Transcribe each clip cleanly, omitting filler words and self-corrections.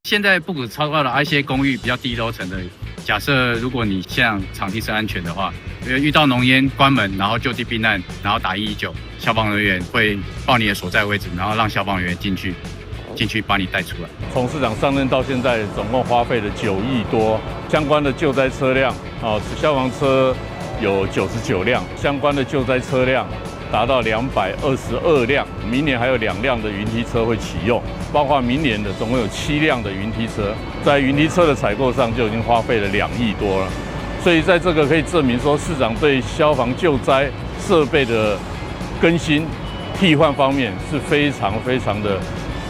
現在不止超高了，一些公寓比較低樓層的，假設如果你現場地是安全的話，遇到濃煙關門，然後就地避難，然後打119，消防人員會報你的所在位置，然後讓消防員進去把你帶出來。從市長上任到現在，總共花費了9億多，相關的救災車輛啊，消防車有99輛，相關的救災車輛達到222輛，明年還有2輛的雲梯車會啟用，包括明年的總共有7輛的雲梯車，在雲梯車的採購上就已經花費了2億多了，所以在這個可以證明說，市長對消防救災設備的更新替換方面是非常非常的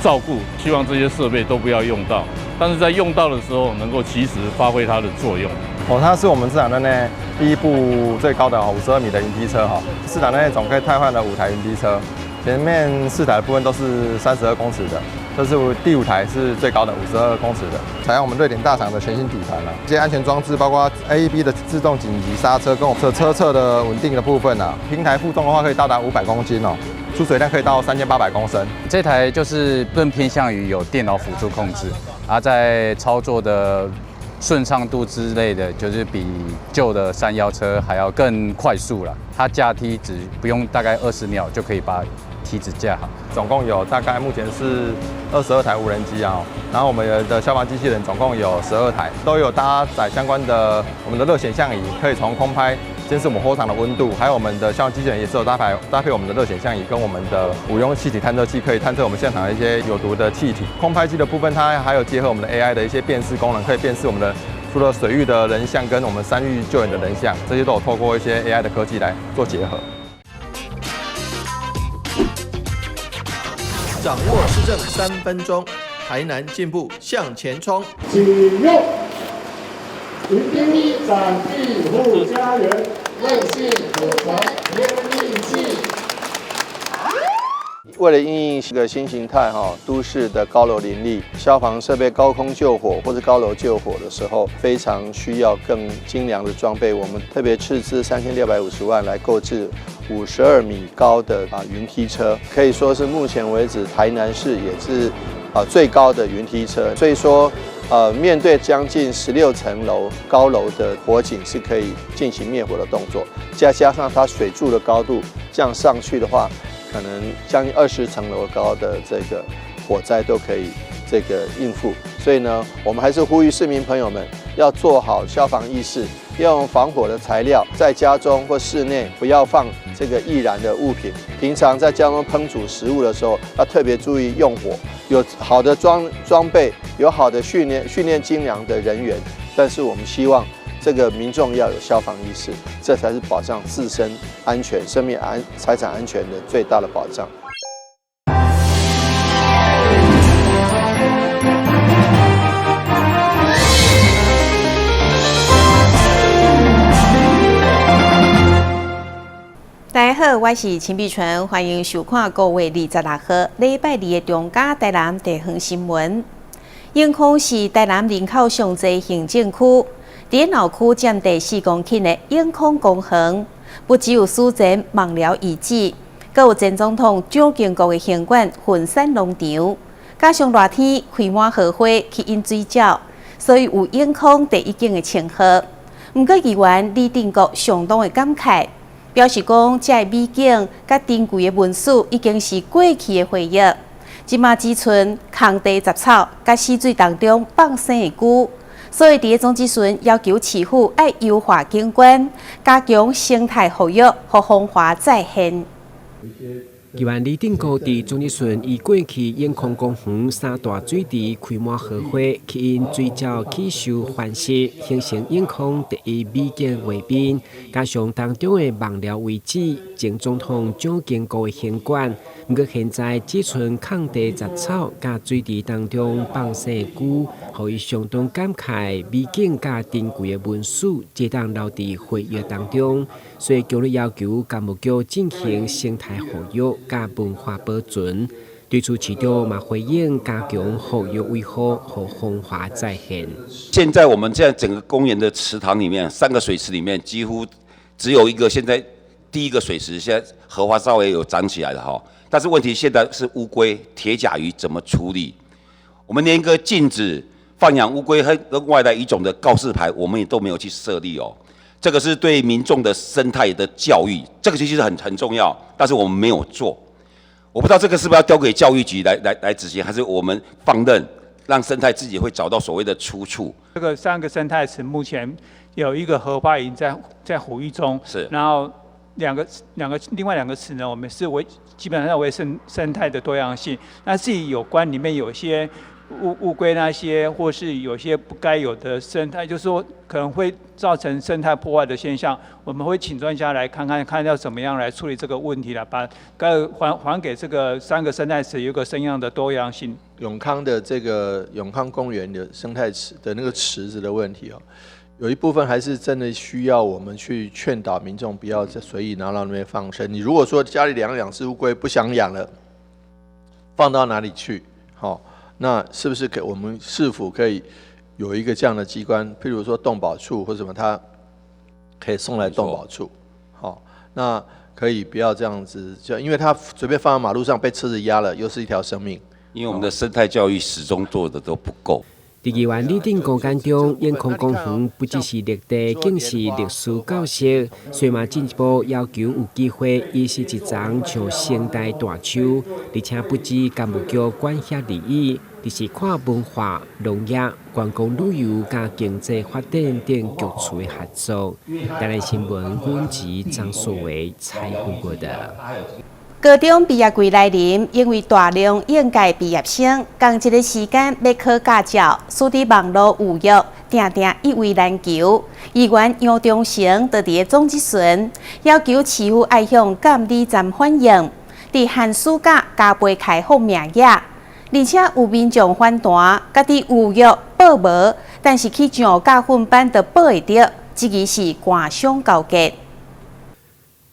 照顧，希望這些設備都不要用到，但是在用到的時候能夠及時發揮它的作用。哦，它是我們市場內第一部最高的52米的雲梯車哈。市場內總共汰換了5台雲梯車，前面4台的部分都是32公尺的，這是第五台是最高的52公尺的，採用我們瑞典大廠的全新底盤了。這些安全裝置包括 AEB 的自動緊急剎車跟我們車側的穩定的部分啊，平台負重的話可以到達500公斤哦。出水量可以到3800公升。這台就是更偏向於有電腦輔助控制，而在操作的順暢度之類的，就是比舊的山腰車還要更快速了。它架梯子不用大概20秒就可以把梯子架好。總共有大概目前是22台無人機啊，然後我們的消防機器人總共有12台，都有搭載相關的我們的熱顯像儀，可以從空拍監視我們火場的溫度，還有我們的消防機器人也是有搭配我們的熱顯像儀跟我們的五用氣體探測器，可以探測我們現場的一些有毒的氣體。空拍機的部分，它還有結合我們的 AI 的一些辨識功能，可以辨識我們的除了水域的人像跟我們山域救援的人像，這些都有透過一些 AI 的科技來做結合。掌握市政3分鐘，台南進步向前衝。啟用雲梯展庇護家園，韌性火傳天地氣。為了因應一個新形態哈，都市的高樓林立，消防設備高空救火或者高樓救火的時候，非常需要更精良的裝備。我們特別斥資3650萬來購置52米高的雲梯車，可以說是目前為止台南市也是最高的雲梯車。所以說，面對將近16層樓高樓的火警，是可以進行滅火的動作。再加上它水柱的高度這樣上去的話，可能將近20層樓高的這個火災都可以這個應付。所以呢，我們還是呼籲市民朋友們要做好消防意識，要用防火的材料，在家中或室內不要放這個易燃的物品。平常在家中烹煮食物的時候，要特別注意用火。有好的裝備，有好的訓練精良的人員，但是我們希望這個民眾要有消防意識，這才是保障自身安全、生命安、財產安全的最大的保障。大家好，我是陳碧純，歡迎收看5月26號禮拜二的中嘉台南地方新聞。永康是台南人口上濟行政區，佇鬧區佔地4公頃的永康公園，不只有史前枋寮遺址，閣有前總統蔣經國的行館雲山農場，加上熱天開滿荷花吸引水鳥，所以有永康第一景的稱號。毋過議員李定國相當的感慨，表示講，這个美景佮珍貴的文史已經是過去的回憶。這馬只賰空地雜草，佮死水當中放生的龜，所以佇咧總質詢要求市府愛優化景觀，加強生態復育，予風華再現。議員李定國佇總質詢以過去永康公園三大水池開滿荷花，吸引水鳥起巢繁殖，形成永康第一美景畫面。加上當中的枋寮遺址，前總統蔣經國的行館，毋過現在只賰空地雜草，佮水池當中放生的龜，予伊相當感慨美景佮珍貴的文史，會當留佇回憶當中，所以強烈要求工務局進行生態復育佮文化保存。對此市長嘛回應加強復育維護予風華再現。現在我們現在整個公園的池塘裡面，三個水池裡面幾乎只有一個。現在第一個水池現在荷花稍微有長起來了哈，但是問題現在是烏龜、鐵甲魚怎麼處理？我們連一個禁止放養烏龜和跟外來魚種的告示牌，我們也都沒有去設立哦。這個是對民眾的生態的教育，這個其實很重要，但是我們沒有做。我不知道這個是不是要交給教育局來執行，還是我們放任，讓生態自己會找到所謂的出處。這個三個生態池目前有一個荷花已經在撫育中，然後另外兩個池呢，我們是基本上為生態的多樣性。那至於有關裡面有些烏龜那些，或是有些不該有的生態，就是說可能會造成生態破壞的現象，我們會請專家來看看，看要怎麼樣來處理這個問題啦，把該還給這個三個生態池有個生樣的多樣性。永康的這個永康公園的生態池的那個池子的問題哦，有一部分還是真的需要我們去勸導民眾不要再隨意拿到那邊放生。你如果說家裡養兩隻烏龜不想養了，放到哪裡去？好，那是不是給我們市府可以有一個這樣的機關，譬如說動保處或什麼，它可以送來動保處。好，那可以不要這樣子，就因為它隨便放在馬路上被車子壓了，又是一條生命。因為我們的生態教育始終做的都不夠。佇議員李定國眼中，永康公園不只是綠地，更是歷史舊跡，所以嘛進一步要求有機會，伊是一叢像生態大樹，而且不止工務局管轄而已，而是跨文化、農業、觀光旅遊佮經濟發展等局處的合作。台南新聞阮吉張碩維採訪報導。高中畢業季來臨，因為大量應屆畢業生仝一个時間欲考駕照，使得網路預約定定一位難求。議員楊忠誠就佇个總質詢，要求市府愛向監理站反映，佇寒暑假加倍開放名額，而且有民眾反彈，家己預約報無，但是去上駕訓班就報會著，這個是官商勾結。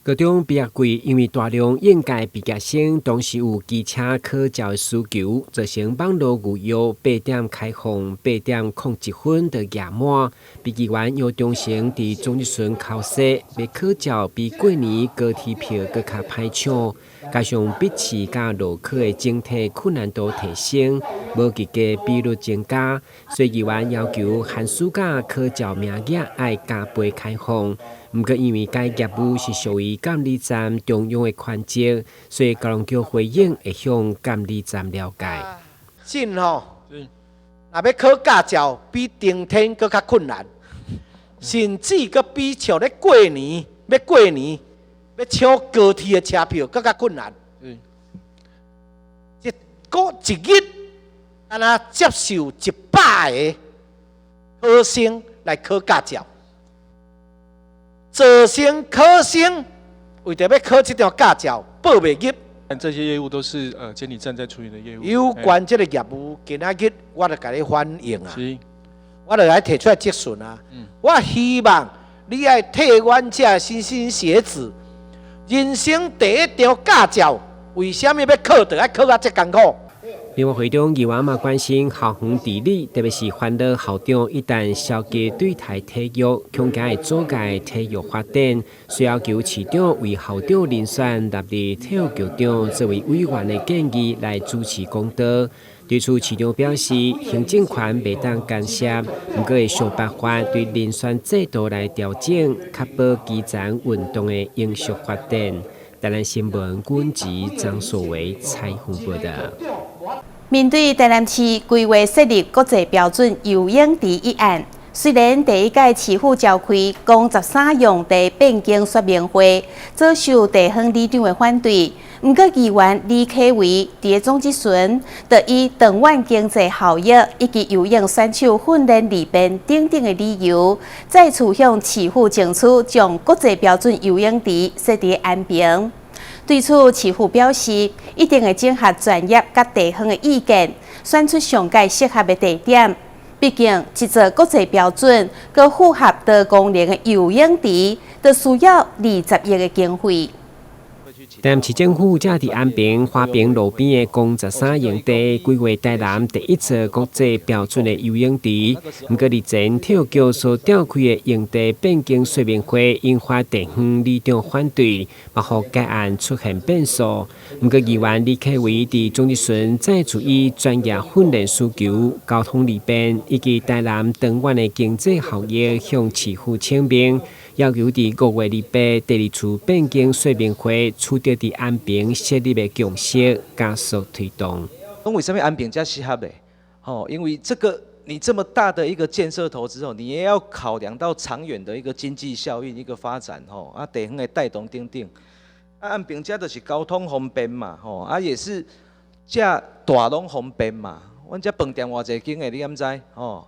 高中畢業季，因為大量應屆畢業生同時有機車考照的需求，造成網路預約8點開放，8點01分就額滿。議員楊忠誠佇總質詢剾洗，欲考照比過年高鐵票閣較歹搶，加上筆試佮路考的整體困難度提升，無及格比率增加，所以議員要求寒暑假考照名額愛加倍開放。毋過，因為該業務是屬於監理站中央的權責，所以交通局回應會向監理站了解。真吼，若欲考駕照，比登天閣較困難，甚至閣比像咧過年欲過年欲搶高鐵的車票閣較困難。一個一日，敢若接受100個考生來考駕照。造成考生為著欲考這張駕照，報袂入。這些業務都是監理站在處理的業務。有關這個業務，今仔日我就共你反映啊，我就來提出來質詢啊。我希望你愛替阮這莘莘學子，人生第一張駕照，為啥物欲考，就愛考甲這艱苦？另外，會中議員嘛關心校園治理，特別是煩惱校長一旦消極對待體育，恐驚會阻礙體育發展，需要求市長為校長遴選納入體育局長作為委員的建議來主持公道。對此，市長表示，行政權袂當干涉，毋過會想辦法對遴選制度來調整，確保基層運動的永續發展。台南新聞，阮吉張碩維採訪報導。面對台南市規劃設立國際標準游泳池一案，雖然第一屆市府召開公13用地變更說明會，遭受地方里長的反對，毋過議員李啟維佇个總質詢，就以長遠經濟效益以及游泳選手訓練利便等等的理由，再次向市府爭取將國際標準游泳池設佇安平。對此，市府表示，一定會整合專業佮地方的意見，選出上蓋適合的地點。畢竟，一座國際標準、閣符合多功能的游泳池，就需要20億的經費。台南市政府才佇安平華平路邊的公13營地規劃台南第一座國際標準的游泳池。毋過日前體育局所召開的用地變更說明會，引發地方里長反對，嘛予該案出現變數。毋過議員李克維佇總質詢再次以專業訓練需求、交通利便以及台南長遠的經濟效益向市府請命，要求佇5月28第二次變更說明會取得佇安平設立的共識，加速推動。講為啥物安平才適合的？吼，因為這個你這麼大的一個建設投資哦，你也要考量到長遠的一個經濟效應、一個發展吼，啊，地方的帶動等等。啊，安平遮就是交通方便嘛，吼，啊也是遮大攏方便嘛。阮遮飯店偌濟間的，你敢知？吼，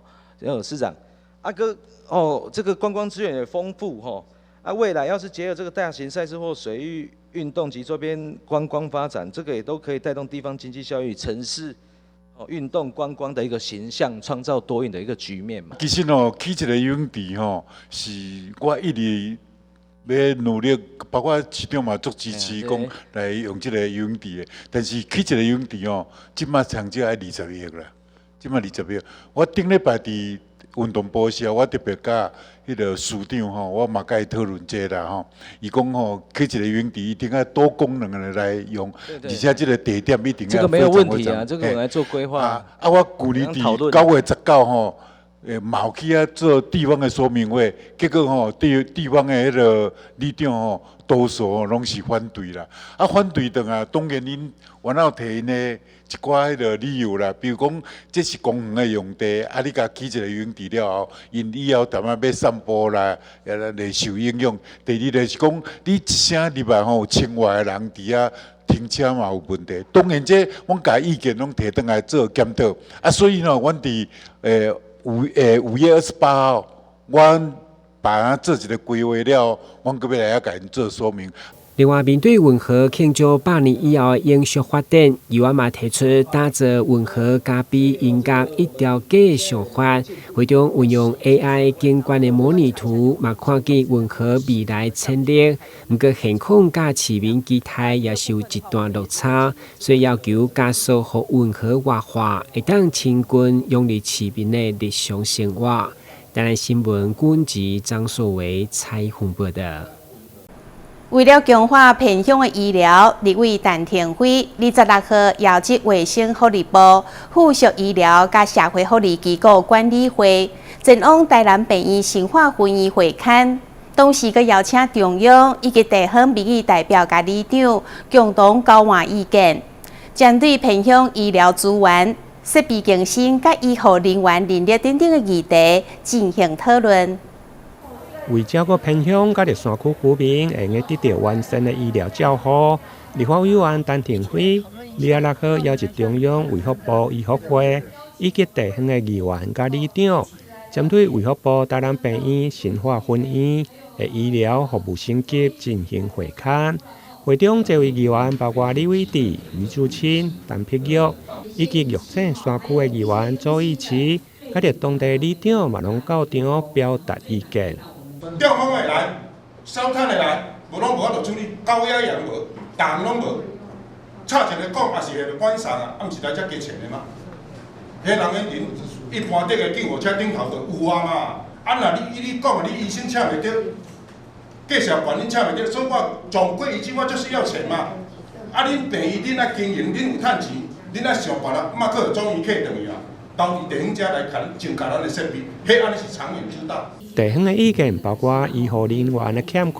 市長，啊閣哦，這個觀光資源也豐富吼。啊，未來要是結合這個大型賽事或水域運動及周邊觀光發展，這個也都可以帶動地方經濟效益、城市哦運動觀光的一個形象，創造多贏的一個局面嘛。其實哦，起一個游泳池吼，是我一直欲努力，包括市長嘛足支持講來用這個游泳池的。但是起一個游泳池吼，這馬上少愛20億啦，這馬20億。我頂禮拜佇運動部時，我特別佮彼個司長吼，我嘛佮伊討論這啦吼。伊講吼，起一個游泳池一定愛多功能的來用，而且這個地點一定要。這個沒有問題啊，這個我來做規劃。啊，我舊年佇9月19吼，嘛有去遐做地方的說明會，結果吼地方的彼個里長吼，多數吼攏是反對啦。啊，反對轉來，當然𪜶原來有提𪜶的一寡彼個理由啦，比如講這是公園的用地，啊，你共起一個游泳池了後，𪜶以後淡仔欲散步啦，也會受影響。第二就是講，你一聲入來吼，有千外个人佇遐停車嘛有問題。當然這阮共意見攏提轉來做檢討。啊，所以吼，阮佇5月28號，阮把它做一個規劃了，阮閣欲來遐共𪜶做說明。另外，面對運河慶祝100年以後的永續發展，議員嘛提出打造運河咖啡音樂一條街的想法，會中運用 AI 景觀的模擬圖，嘛看見運河未來潛力。毋過現況佮市民期待也是有一段落差，所以要求加速予運河活化，會當親近融入市民的日常生活。台南新聞郭吉張碩維採訪報道。為了強化偏鄉的醫療，立委陳亭妃26號邀集衛生福利部、附屬醫療佮社會福利機構管理會，前往台南病院新化分院會勘。同時，閣邀請中央以及地方民意代表佮里長共同交換意見，針對偏鄉醫療資源、設備更新佮醫護人員人力等等的議題進行討論。為照顧偏鄉佮山區居民會用得著完善的醫療照護，立法委員陳亭妃26號邀集中央衛福部醫福會以及地方的議員佮里長，針對衛福部台南病院新化分院的醫療服務升級進行會勘。會中這位議員包括李偉哲、李志清、陳碧玉以及玉井山區的議員周義奇，佮著當地里長嘛攏到場表達意見。中風的來，燒炭的來，無攏無法度處理，高壓也無，銅攏無，插一个管也是會管送啊，啊，毋是來遮加錢的嗎？彼人的人一般這個救護車頂頭就有啊嘛，啊若你依你講的，你醫生請袂著，繼續管恁請袂著，所以我總歸一句話就是要錢嘛。啊，恁病院恁愛經營，恁有趁錢，恁愛想辦法，嘛閣有中醫客轉去啊，留佇地方遮來共增加咱的設備，彼按呢是長遠之道。地方的意見包括醫護人員的欠缺，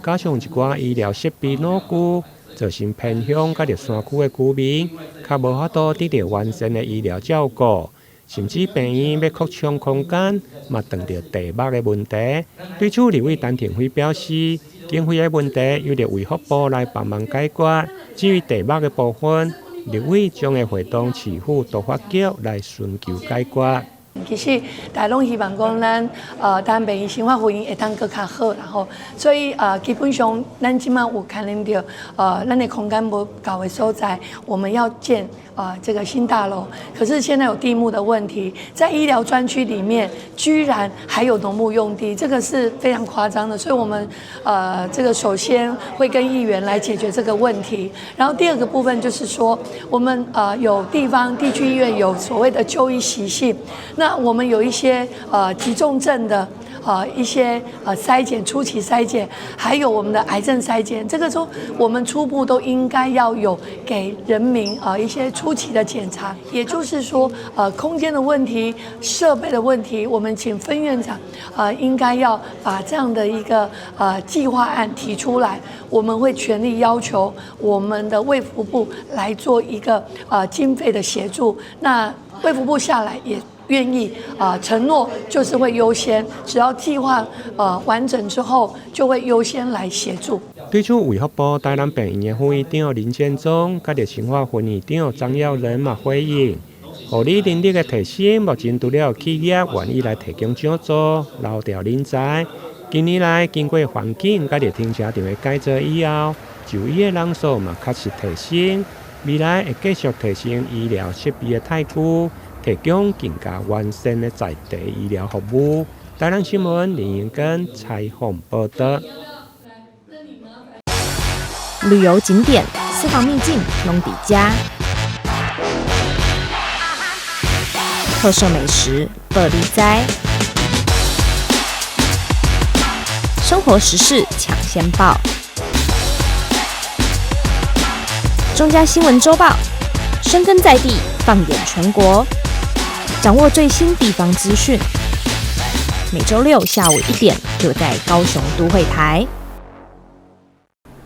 加上一寡醫療設備老舊，造成偏鄉佮山區的居民較無法度得著完善的醫療照顧，甚至病院欲擴充空間，嘛碰著地目的問題。對此，立委陳亭妃表示，經費的問題由著衛福部來幫忙解決。至於地目的部分，立委將會會同市府都發局來尋求解決。其實大家攏希望講咱台南病院新化福音會當閣較好，然後所以基本上咱這馬有看恁著咱的空間無夠的所在，我們要建這個新大樓，可是現在有地目的問題，在醫療專區裡面居然還有農牧用地，這個是非常誇張的，所以我們這個首先會跟議員來解決這個問題，然後第二個部分就是說，我們有地方地區醫院有所謂的就醫習性，那我們有一些急重症的一些篩檢初期篩檢，還有我們的癌症篩檢，這個時候我們初步都應該要有給人民一些初期的檢查，也就是說空間的問題、設備的問題，我們請分院長應該要把這樣的一個計劃案提出來，我們會全力要求我們的衛福部來做一個經費的協助，那衛福部下來也願意承諾就是會優先，只要計劃完整之後，就會優先來協助。對此，衛福部台南病院的副院長林建忠，佮著新化分院長張耀仁嘛回應，護理能力的提升，目前除了企業願意來提供獎助，留調人才。近年來，經過環境佮著停車場的改造以後，就醫的人數嘛確實提升。未來會繼續提升醫療設備的待遇，提供更加完善的在地醫療服務。台南新聞林英根採訪報道。旅遊景點、私房秘境攏佇遮，特色美食報你知，生活時事搶先報，中嘉新聞週報，深耕在地，放眼全國，掌握最新地方資訊。每週六下午1點，就在高雄都會台。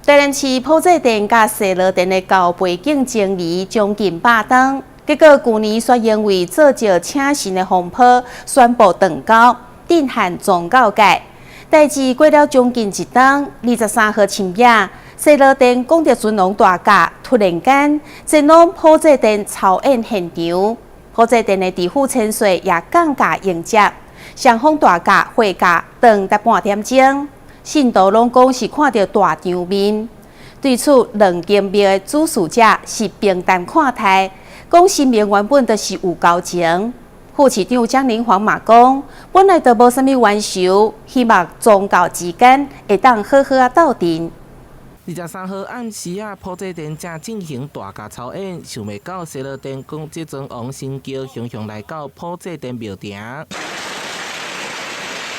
台南市埔仔店佮西螺店的高背景爭議將近100冬，結果舊年卻因為做醮請神的風波，宣布斷交，震撼宗教界。代誌過了將近一冬，23號深夜，西螺殿功德尊王大駕突然間前往埔仔殿操演現場，埔仔殿的知府千歲也降駕迎接，雙方大駕會駕長達半點鐘。信徒攏講是看著大場面，對此兩間廟的主事者是平淡看待，講神明原本就是有交情。副市長蔣林煌嘛講，本來就無啥物冤仇，希望宗教之間會當好好仔鬥陣。23號暗時仔，埔仔殿正進行大駕操演，想袂到西螺殿功德尊王神轎雄雄來到埔仔殿廟埕。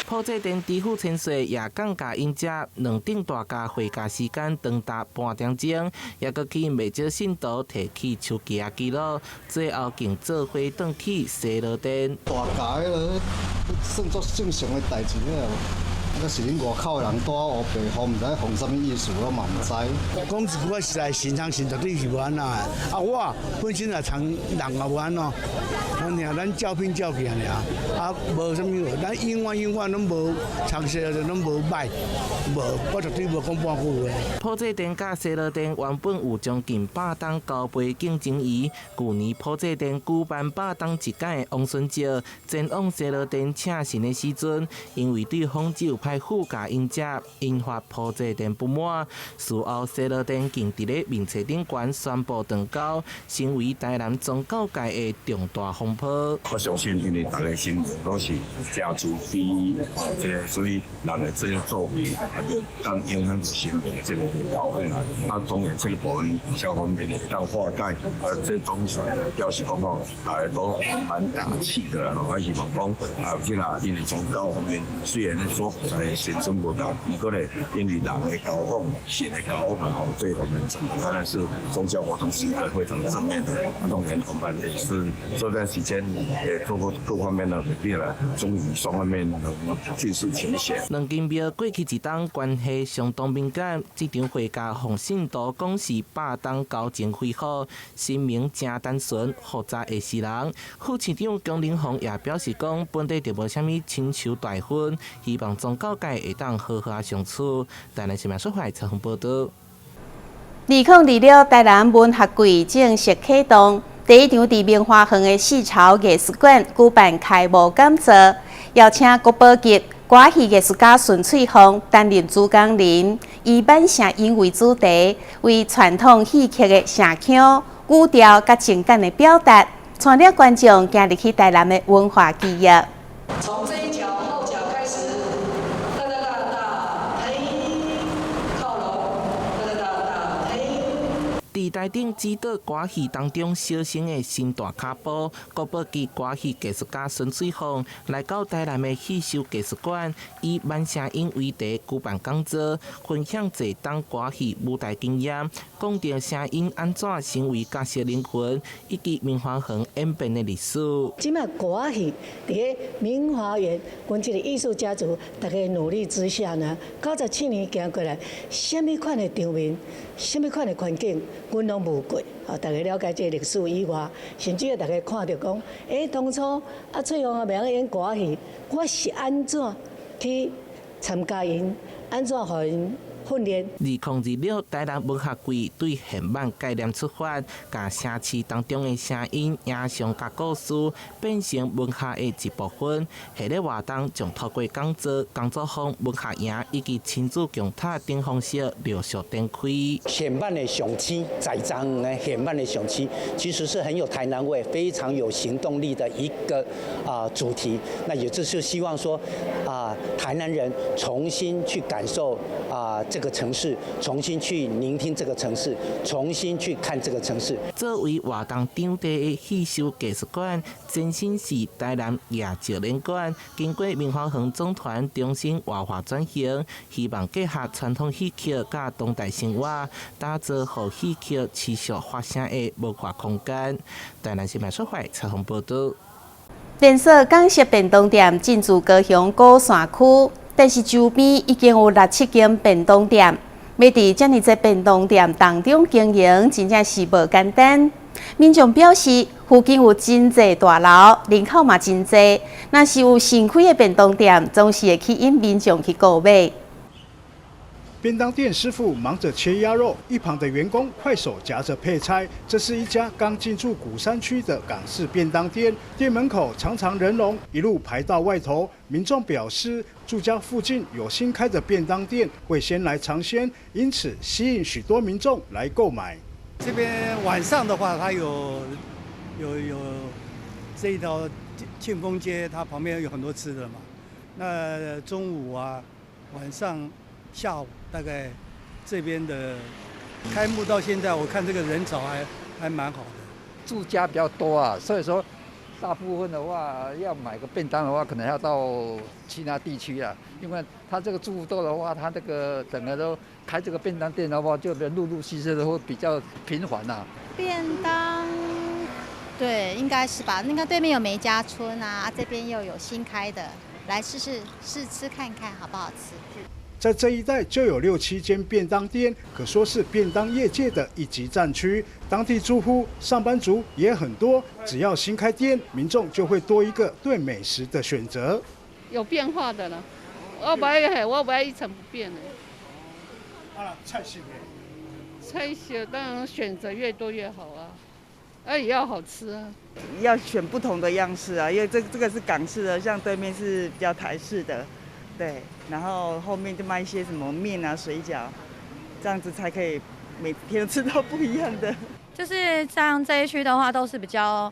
埔仔殿知府千歲也降駕迎接，兩頂大駕會駕時間長達半點鐘，也閣吸引袂少信徒提起手機仔記錄，最後竟做伙轉去西螺殿。大駕彼个算做正常的代誌了，啊，是恁外口的人拄仔烏白予，毋知予啥物意思，我嘛毋知。講一句話實在，現場是絕對是無按怎的。啊，我本身也藏人也無按怎，爾咱照片照起來爾，啊，無啥物，咱永遠永遠攏無藏西就攏無歹，無，我絕對無講半句話。埔仔殿佮西螺殿原本有將近100冬交背景情誼，舊年埔仔殿舉辦100冬一屆的王孫醮，前往西螺殿請神的時陣，因為對方只有派副駕迎接，引發埔仔殿不滿。事後西螺殿竟佇咧面冊頂懸宣布斷交，成為台南宗教界的重大風波。我相信，因為大家心攏是誠慈悲，這個所以人的這個作為，也當影響神明的這個教會。啊，當然這個部分消防面會當化解，啊，這總算表示講吼，大家都蠻大氣的啦。我希望講啊，這啦，因為宗教方面雖然說在神尊無仝，不過咧，因為人的交往、神的交往吼，這方面當然是宗教活動是一個非常正面的。當然，我們也是這段時間也做過各方面的努力了，終於雙方面能盡釋前嫌。兩間廟過去一冬關係相當敏感，這場會駕予信徒講是百冬交情恢復，神明誠單純，複雜會死人。副市長蔣林鳳也表示講，本地就無啥物親仇大恨，希望宗教界會當好好相處。台南新聞說採訪報導。2026台南文學季正式啟動。第一場佇明華園的四朝藝術館舉辦開幕講座，邀請國寶級歌仔戲藝術家孫翠鳳擔任主講人，以慢聲音為主題，為傳統戲曲的聲腔、語調佮情感的表達，帶領觀眾行入去台南的文化記憶。從這一腳後腳開始，噠噠噠噠，嘿，靠攏，噠噠噠噠，嘿。佇台頂指導歌戲當中小生的新大跤步，國寶級歌戲藝術家孫翠鳳來到台南的戲秀藝術館，以慢聲音為題舉辦講座，分享坐當歌戲舞台經驗，講著聲音按怎成為角色靈魂，以及明華園演變的歷史。這馬歌仔戲佇个明華園，阮這个藝術家族大家努力之下呢，97年行過來，啥物款的場面，啥物款的環境，阮攏無過。啊，大家了解這个歷史以外，甚至大家看著講，欸，當初啊翠鳳啊袂曉演歌仔戲，我是按怎去參加𪜶，按怎予𪜶訓練。2026台南文學季對現慢概念出發，共城市當中的聲音、影像佮故事變成文學的一部分。系列活動將透過講座、工作坊、文學營以及親子共讀等方式陸續展開。現慢的上市，在彰的現慢的上市，其實是很有台南味，非常有行動力的一個主題。那也就是希望說台南人重新去感受這個城市，重新去聆聽這個城市，重新去看這個城市。作為活動場地的戲秀藝術館，前身是台南夜照連館，經過明華園總團重新活化轉型，希望結合傳統戲曲佮當代生活，打造予戲曲持續發聲的文化空間。台南新聞出發採訪報導。連鎖港式便當店進駐高雄鼓山區，但是周邊已經有六七間便當店，欲佇遮爾濟便當店當中經營，真正是無簡單。民眾表示，附近有真濟大樓，人口嘛真濟，若是有新開的便當店，總是會吸引民眾去購買。便當店師傅忙着切鴨肉，一旁的員工快手夾着配菜。這是一家剛進駐鼓山區的港式便當店，店門口長長人龍，一路排到外頭。民眾表示，住家附近有新開的便當店，會先來嘗鮮，因此吸引許多民眾來購買。這邊晚上的話，它有這一條慶豐街，它旁邊有很多吃的嘛。那中午啊，晚上、下午大概這邊的開幕到現在，我看這個人潮還蠻好的。住家比較多啊，所以說大部分的話要買個便當的話，可能要到其他地區啊，因為他這個住多的話，他這個整個都開這個便當店的話，就陸陸續續的會比較頻繁呐。便當，對，應該是吧？應該對面有梅家村啊，這邊又有新開的，來試試試吃看看好不好吃。在這一帶就有六七間便當店，可說是便當業界的一級戰區。當地住戶、上班族也很多，只要新開店，民眾就會多一個對美食的選擇。有變化的了，我不愛，我不愛一成不變的。啊，菜色呢？菜色當然選擇越多越好啊，啊也要好吃啊。要選不同的樣式啊，因為這個是港式的，像對面是比較台式的。對，然後後面就賣一些什麼麵啊、水餃，這樣子才可以每天都吃到不一樣的。就是像這一區的話，都是比較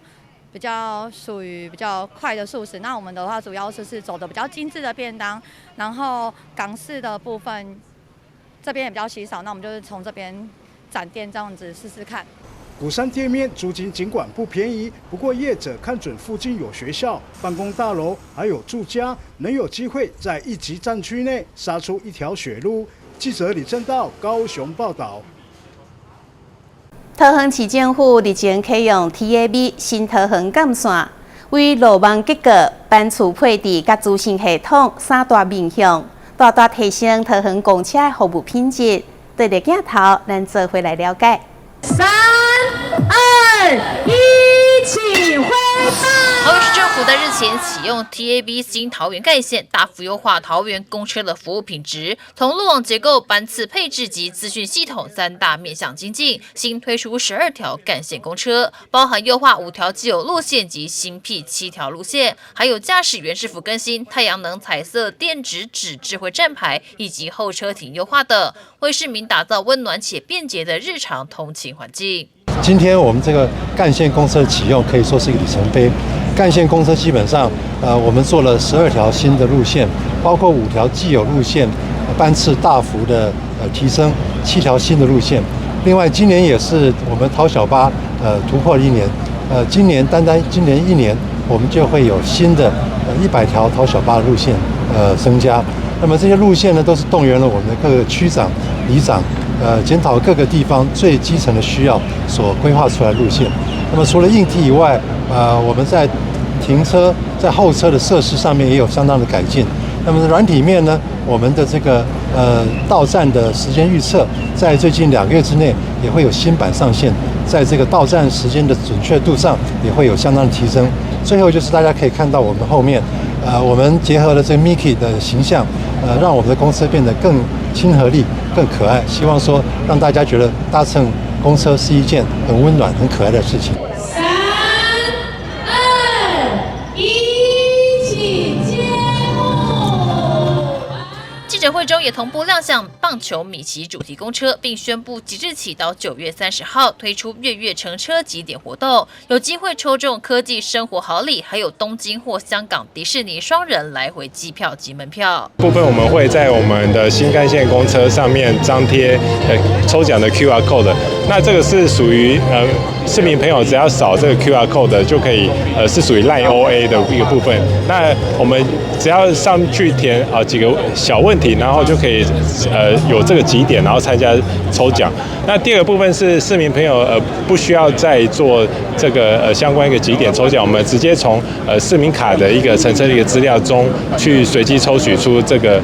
屬於比較快的速食。那我們的話，主要就是走的比較精緻的便當，然後港式的部分這邊也比較稀少。那我們就是從這邊展店這樣子試試看。鼓山店面租金儘管不便宜，不過業者看準附近有學校、辦公大樓，還有住家，能有機會在一級戰區內殺出一條血路。記者李正道高雄報道。桃園市政府日前啟用 TAV 新桃園幹線，為路網結構、班次配置佮資訊系統三大面向，大大提升桃園公車的服務品質。對著鏡頭，咱做伙來了解。三、二、一，起挥棒。桃园市政府在日前启用 TAB 新桃园干线，大幅优化桃园公车的服务品质，从路网结构、班次配置及资讯系统三大面向精进，新推出12条干线公车，包含优化5条既有路线及新辟7条路线，还有驾驶员制服更新、太阳能彩色电子纸智慧站牌以及候车亭优化等，为市民打造温暖且便捷的日常通勤环境。今天我们这个干线公车启用可以说是一个里程碑。干线公车基本上，我们做了12条新的路线，包括5条既有路线班次大幅的提升，7条新的路线。另外，今年也是我们桃小巴突破一年，今年单单今年一年，我们就会有新的100条桃小巴的路线增加。那么这些路线呢，都是动员了我们的各个区长、里长，检讨各个地方最基层的需要所规划出来的路线。那么除了硬体以外，我们在停车、在候车的设施上面也有相当的改进。那么软体面呢，我们的这个到站的时间预测，在最近2个月之内也会有新版上线，在这个到站时间的准确度上也会有相当的提升。最后就是大家可以看到我们后面，我们结合了这个 Mickey 的形象，让我们的公车变得更亲和力、更可爱。希望说让大家觉得搭乘公车是一件很温暖、很可爱的事情。 3、2、1，起揭幕。记者会中也同步亮相棒球米奇主题公车，并宣布即日起到9月30号推出月月乘车集点活动，有机会抽中科技生活好礼，还有东京或香港迪士尼双人来回机票及门票。部分我们会在我们的新干线公车上面张贴抽奖的 QR code，那这个是属于市民朋友只要扫这个 QR code 就可以，是属于 Line OA 的一个部分。那我们只要上去填几个小问题，然后就可以有这个集点，然后参加抽奖。那第二个部分是市民朋友不需要再做这个相关一个集点抽奖，我们直接从市民卡的一个乘车的一个资料中去随机抽取出这个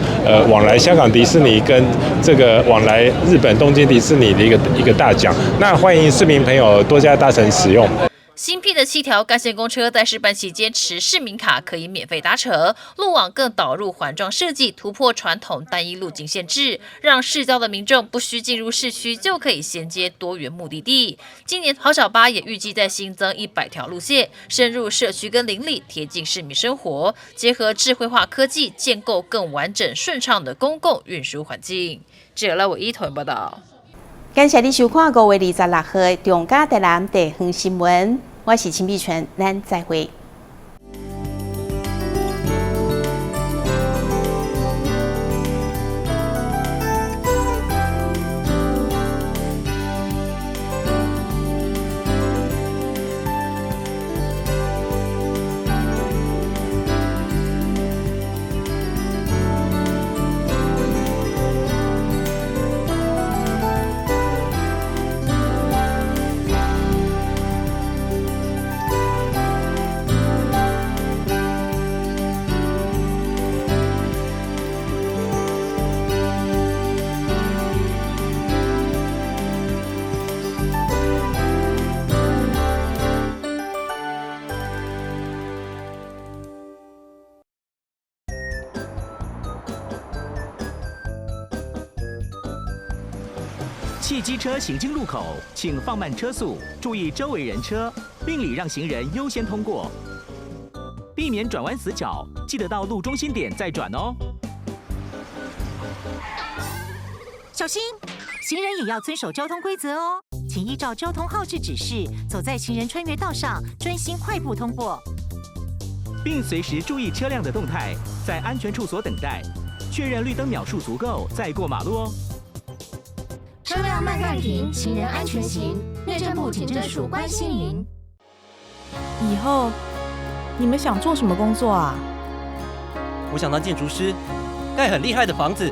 往来香港迪士尼跟这个往来日本东京迪士尼的一个大奖。那欢迎市民朋友多加搭乘使用。新辟的7条干线公车在试办期间持市民卡可以免费搭乘，路网更导入环状设计，突破传统单一路径限制，让市郊的民众不需进入市区就可以衔接多元目的地。今年桃小巴也预计再新增100条路线，深入社区跟邻里，贴近市民生活，结合智慧化科技，建构更完整顺畅的公共运输环境。记者赖伟一台报道。感谢你收看5月26号的中嘉台南地方新闻，我是陈碧纯，咱再会。汽机车行经路口，请放慢车速，注意周围人车，并礼让行人优先通过，避免转弯死角，记得到路中心点再转哦。小心，行人也要遵守交通规则哦，请依照交通号志指示，走在行人穿越道上，专心快步通过，并随时注意车辆的动态，在安全处所等待，确认绿灯秒数足够再过马路哦。车辆慢慢停，行人安全行。内政部警政署关心您。以后你们想做什么工作啊？我想当建筑师，盖很厉害的房子。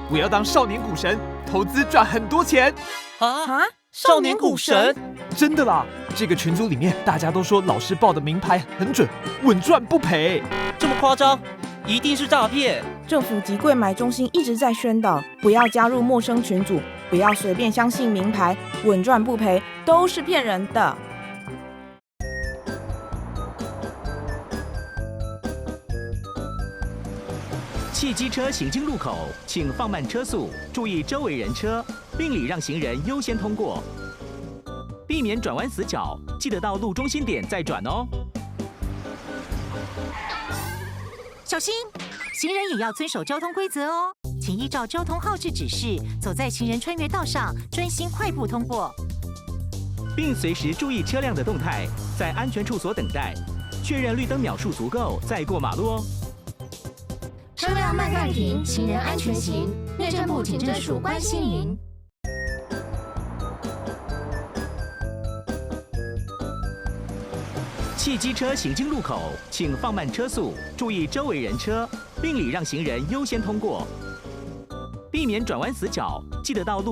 我要当少年股神，投资赚很多钱。啊！少年股神？真的啦！这个群组里面大家都说老师报的名牌很准，稳赚不赔。这么夸张？一定是诈骗！政府及柜买中心一直在宣导，不要加入陌生群组，不要随便相信名牌，稳赚不赔都是骗人的。汽機車行經路口，請放慢車速，注意周圍人車，並禮讓行人優先通過，避免轉彎死角，記得到路中心點再轉哦。小心，行人也要遵守交通規則哦，請依照交通號誌指示，走在行人穿越道上，專心快步通過，並隨時注意車輛的動態，在安全處所等待，確認綠燈秒數足夠再過馬路哦。車輛慢慢停，行人安全行。內政部警政署關心您。汽機車行經路口，請放慢車速，注意周圍人車，並禮讓行人優先通過，避免轉彎死角，記得到路。